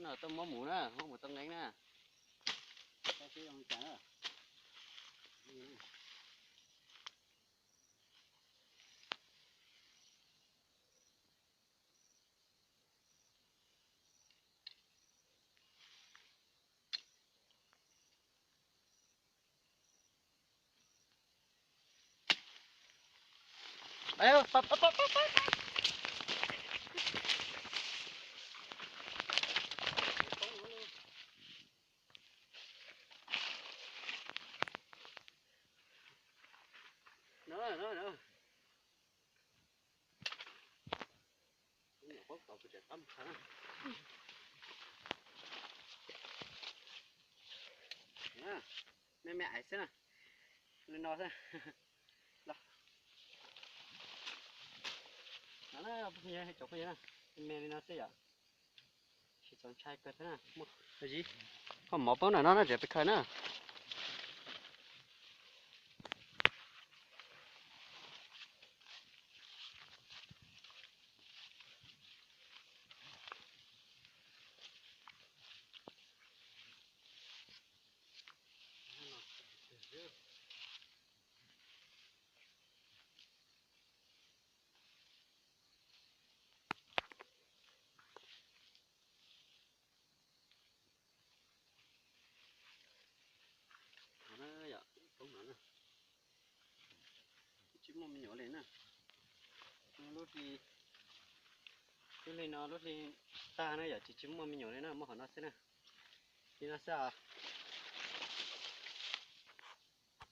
No tuaj muab mus na, muab mus tau nqeeb na. No, no, no. Me me ais xwb na. Li no xwb. Los, no na, cov phooj ywg, me me li no xwb yom. Tsis txaus ntshai kawg thiab na. Koj mov poob ntawm no na, tseem pes khaws na. Yog, poob no na, tsis muaj me nyuam li na. Lub hli, lub hli no lub hli tag na yom, tsis, tsis muaj me nyuam li na, muaj qhov no xwb na. Li no xwb os.